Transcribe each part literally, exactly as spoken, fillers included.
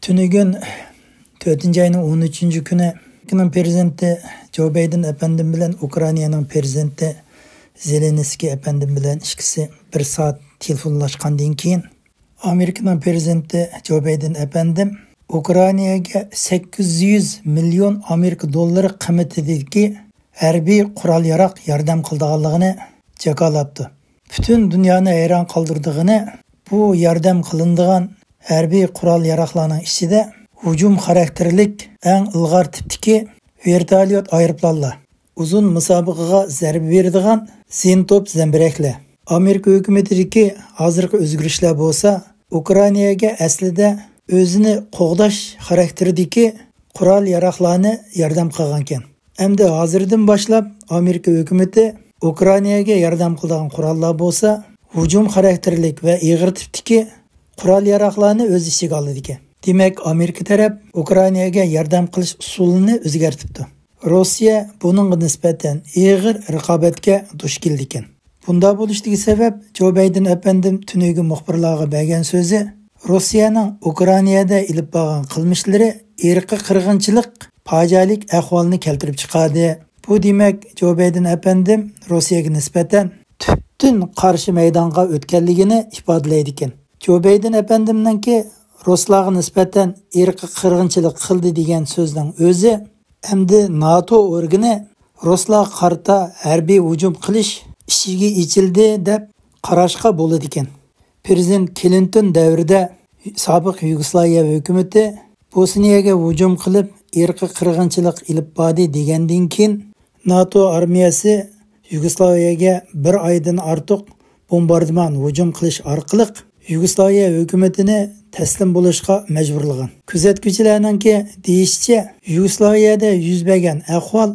تۈنۈگۈن تۆتىنچى ئاينىڭ ئون ئۈچىنچى كۈنى ئامېرىكىنىڭ پىرېزىدېنتى جو بايدېن ئەپەندىم بىلەن ئۇكرائىنانىڭ پىرېزىدېنتى زېلېنسكىي ئەپەندىم بىلەن ئىككىسى بىر سائەت تېلېفونلاشقاندىن كېيىن، ئامېرىكىنىڭ پىرېزىدېنتى جو بايدېن ئەپەندىم ئۇكرائىناگە سەككىز يۈز مىليون ئامېرىكا دوللىرى قىممىتىدىكى ھەربىي قورال-ياراغ ياردەم قىلىدىغانلىقىنى جاكارلاپتۇ. پۈتۈن دۇنيانى ھەيران قالدۇرىدىغىنى، بۇ ياردەم قىلىنىدىغان ھەربىي قورال-ياراغلارنىڭ ئىچىدە ھۇجۇم خاراكتېرلىك ئەڭ ئىلغار تىپتىكى ۋېرتوليوت ئايروپىلانلار، ئۇزۇن مۇساپىگە زەربە بېرىدىغان زىنتوپ زەمبىرەكلەر. ئامېرىكا ھۆكۈمىتىدىكى ھازىرقى ئۆزگىرىشلەر بولسا ئۇكرائىناگە ئەسلىدە ئۆزىنى قوغداش خاراكتېرىدىكى قورال-ياراغلارنى ياردەم قىلغانىكەن. ئەمدى ھازىردىن باشلاپ ئامېرىكا ھۆكۈمىتى ئۇكرائىناگە ياردەم قىلىدىغان قوراللار بولسا ھۇجۇم خاراكتېرلىك ۋە ئېغىر تىپتىكى قورال-ياراغلارنى ئۆز ئىچىگە ئالىدىكەن. دېمەك، ئامېرىكا تەرەپ ئۇكرائىناگە ياردەم قىلىش ئۇسۇلىنى ئۆزگەرتىپتۇ. روسىيە بۇنىڭغا نىسبەتەن ئېغىر رىقابەتكە دۇچ كېلىدىكەن. بۇنداق بولۇشتىكى سەۋەب، جو بايدېن ئەپەندىم تۈنۈگۈن مۇخبىرلارغا بەرگەن سۆزى، روسىيەنىڭ ئۇكرائىنادا ئېلىپ بارغان قىلمىشلىرى ئىرقىي قىرغىنچىلىق پاجىئەلىك ئەھۋالنى كەلتۈرۈپ چىقاردى. بۇ دېمەك، جو بايدېن ئەپەندىم روسىيەگە نىسبەتەن تۈپتىن قارشى مەيدانغا ئۆتكەنلىكىنى ئىپادىلەيدىكەن. جو بايدېن ئەپەندىمنىڭكى رۇسلارغا نىسبەتەن ئىرقىي قىرغىنچىلىق قىلدى دېگەن سۆزنىڭ ئۆزى ئەمدى ناتو ئورگىنى رۇسلارغا قارىتا ھەربىي ھۇجۇم قىلىش ئىشىكى ئېچىلدى دەپ قاراشقا بولىدىكەن. پىرېزىدېنت كلىنتون دەۋرىدە سابىق يۇگوسلاۋىيە ھۆكۈمىتى بوسنىيەگە ھۇجۇم قىلىپ ئىرقىي قىرغىنچىلىق ئېلىپ باردى دېگەندىن كېيىن ناتو ئارمىيەسى يۇگوسلاۋىيەگە بىر ئايدىن ئارتۇق بومباردىمان ھۇجۇم قىلىش ئارقىلىق يۇگوسلاۋىيە ھۆكۈمىتىنى تەسلىم بولۇشقا مەجبۇرلىغان. كۆزەتكۈچىلەرنىڭكى دېيىشىچە، يۇگوسلاۋىيەدە يۈز بەرگەن ئەھۋال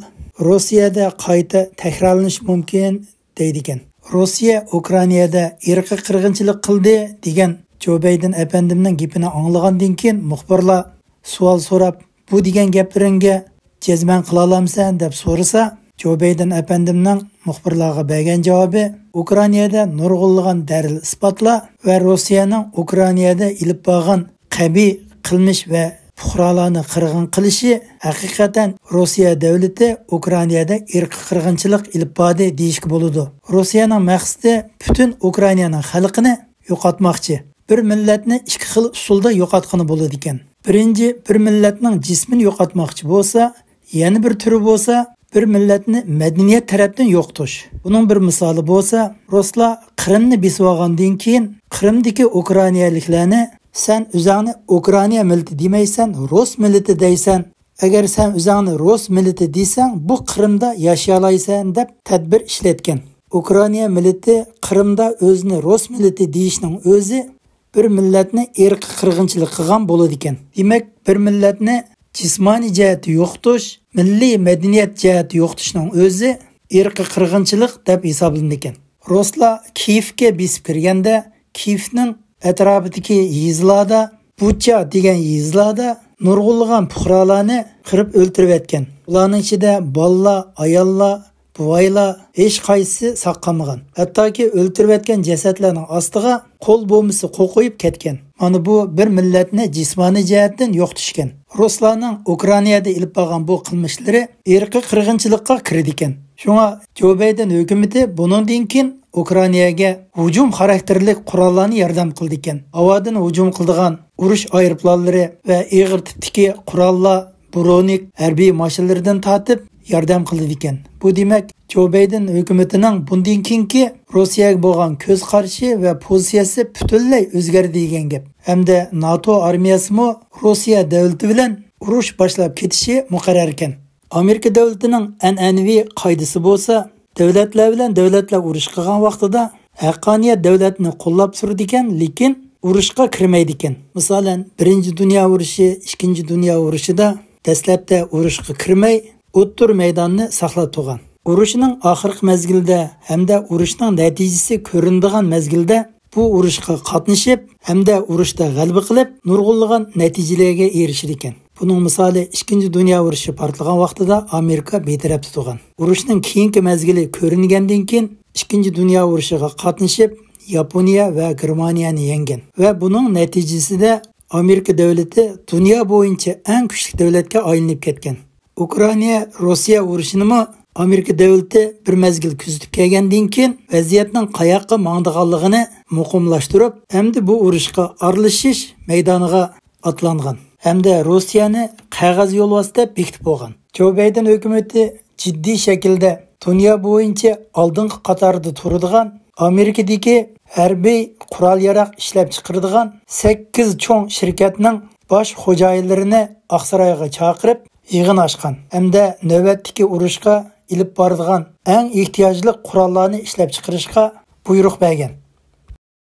روسىيەدە قايتا تەكرارلىنىشى مۇمكىن دەيدىكەن. روسىيە ئۇكرائىنادا ئىرقىي قىرغىنچىلىق قىلدى دېگەن جو بايدېن ئەپەندىمنىڭ گېپىنى ئاڭلىغاندىن كېيىن مۇخبىرلار سوئال سوراپ، بۇ دېگەن گەپلىرىڭگە جەزمەن قىلالامسەن دەپ سورىسا، جو بايدېن ئەپەندىمنىڭ مۇخبىرلارغا بەرگەن جاۋابى ئۇكرائىنادا نۇرغۇنلىغان دەلىل ئىسپاتلار ۋە روسىيەنىڭ ئۇكرائىنادا ئېلىپ بارغان قەبىھ قىلمىش ۋە پۇقرالارنى قىرغىن قىلىشى ھەقىقەتەن روسىيە دۆلىتى ئۇكرائىنادا ئىرقىي قىرغىنچىلىق ئېلىپ باردى دېيىشكە بولىدۇ. روسىيەنىڭ مەقسىتى پۈتۈن ئۇكرائىنانىڭ خەلقىنى يوقاتماقچى. بىر مىللەتنى ئىككى خىل ئۇسۇلدا يوقاتقىلى بولىدىكەن. بىرىنچى، بىر مىللەتنىڭ جىسمىنى يوقاتماقچى بولسا، يەنە بىر تۈرى بولسا، بىر مىللەتنى مەدەنىيەت تەرەپتىن يوقىتىش. بۇنىڭ بىر مىسالى بولسا، رۇسلار قىرىمنى بېسىۋالغاندىن كېيىن، قىرىمدىكى ئۇكرائىنالىكلارنى، سەن ئۆزۈڭنى ئۇكرائىنا مىللىتى دېمەيسەن، رۇس مىللىتى دەيسەن. ئەگەر سەن ئۆزۈڭنى رۇس مىللىتى دېسەڭ، بۇ قىرىمدا ياشىيالايسەن، دەپ تەدبىر ئىشلەتكەن. ئۇكرائىنا مىللىتى قىرىمدا ئۆزىنى رۇس مىللىتى دېيىشنىڭ ئۆزى بىر مىللەتنى ئىرقىي قىرغىنچىلىق قىلغان بولىدىكەن. دېمەك، بىر مىللەتنى جىسمانىي جەھەتتە يوقىتىش، مىللىي مەدەنىيەت جەھەتتە يوقىتىشنىڭ ئۆزى ئىرقىي قىرغىنچىلىق دەپ ھېسابلىنىدىكەن. رۇسلار كىيېۋكە بېسىپ كىرگەندە، كىيېۋنىڭ ئەتراپىدىكى يېزىلاردا، بۇچا دېگەن يېزىلاردا نۇرغۇنلىغان پۇقرالارنى قىرىپ ئۆلتۈرۈۋەتكەن. ئۇلارنىڭ ئىچىدە بالىلار، ئاياللار، بوۋايلار، ھېچقايسىسى ساق قالمىغان. ھەتتاكى ئۆلتۈرۈۋەتكەن جەسەتلەرنىڭ ئاستىغا قول بومبىسى قوقۇيۇپ كەتكەن. مانا بۇ بىر مىللەتنى جىسمانىي جەھەتتىن يوقىتىشكەن. رۇسلارنىڭ ئۇكرائىنادا ئېلىپ بارغان بۇ قىلمىشلىرى ئىرقىي قىرغىنچىلىققا كىرىدىكەن. شۇڭا جو بايدېن ھۆكۈمىتى بۇنىڭدىن كېيىن ئۇكرائىناگە ھۇجۇم خاراكتېرلىك قوراللارنى ياردەم قىلىدىكەن. ھاۋادىن ھۇجۇم قىلىدىغان ئۇرۇش ئايروپىلانلىرى ۋە ئېغىر تىپتىكى قوراللار، برونېك ھەربىي ماشىنىلىرىدىن تارتىپ ياردەم قىلىدىكەن. بۇ دېمەك، جو بايدېن ھۆكۈمىتىنىڭ بۇندىن كېيىنكى روسىيەگە بولغان كۆز قارىشى ۋە پوزىتسىيەسى پۈتۈنلەي ئۆزگەردى دېگەن گەپ. ھەمدە ناتو ئارمىيەسىمۇ روسىيە دۆلىتى بىلەن ئۇرۇش باشلاپ كېتىشى مۇقەررەركەن. ئامېرىكا دۆلىتىنىڭ ئەنئەنىۋى قائىدىسى بولسا، دۆلەتلەر بىلەن دۆلەتلەر ئۇرۇش قىلغان ۋاقتىدا ھەققانىيەت دۆلەتنى قوللاپ تۇرىدىكەن، لېكىن ئۇرۇشقا كىرمەيدىكەن. مىسالەن، بىرىنچى دۇنيا ئۇرۇشى، ئىككىنچى دۇنيا ئۇرۇشىدا دەسلەپتە ئۇرۇشقا كىرمەي، ئوتتۇرا مەيداننى ساقلاپ تۇرغان. ئۇرۇشنىڭ ئاخىرقى مەزگىلىدە ھەمدە ئۇرۇشنىڭ نەتىجىسى كۆرۈنىدىغان مەزگىلدە بۇ ئۇرۇشقا قاتنىشىپ ھەمدە ئۇرۇشتا غەلىبە قىلىپ، نۇرغۇنلىغان نەتىجىلەرگە ئېرىشىدىكەن. بۇنىڭ مىسالى، ئىككىنچى دۇنيا ئۇرۇشى پارتلىغان ۋاقتىدا ئامېرىكا بىتەرەپ تۇرغان. ئۇرۇشنىڭ كېيىنكى مەزگىلى كۆرۈنگەندىن كېيىن، ئىككىنچى دۇنيا ئۇرۇشىغا قاتنىشىپ، ياپونىيە ۋە گېرمانىيەنى يەڭگەن ۋە بۇنىڭ نەتىجىسىدە ئامېرىكا دۆلىتى دۇنيا بويىچە ئەڭ كۈچلۈك دۆلەتكە ئايلىنىپ كەتكەن. ئۇكرائىنا روسىيە ئۇرۇشىنىمۇ ئامېرىكا دۆلىتى بىر مەزگىل كۆزىتىپ كەلگەندىن كېيىن، ۋەزىيەتنىڭ قاياققا ماڭىدىغانلىقىنى مۇقىملاشتۇرۇپ، ئەمدى بۇ ئۇرۇشقا ئارىلىشىش مەيدانىغا ئاتلانغان ھەمدە روسىيەنى قەغەز يولۋاس دەپ بېكىتىپ بولغان. جو بايدېن ھۆكۈمىتى جىددىي شەكىلدە دۇنيا بويىچە ئالدىنقى قاتاردا تۇرىدىغان، ئامېرىكىدىكى ھەربىي قورال-ياراغ ئىشلەپچىقىرىدىغان سەككىز چوڭ شىركەتنىڭ باش خوجايىنلىرىنى ئاقسارايغا چاقىرىپ يىغىن ئاچقان ھەمدە نۆۋەتتىكى ئۇرۇشقا ئېلىپ بارىدىغان ئەڭ ئېھتىياجلىق قوراللارنى ئىشلەپچىقىرىشقا بۇيرۇق بەرگەن.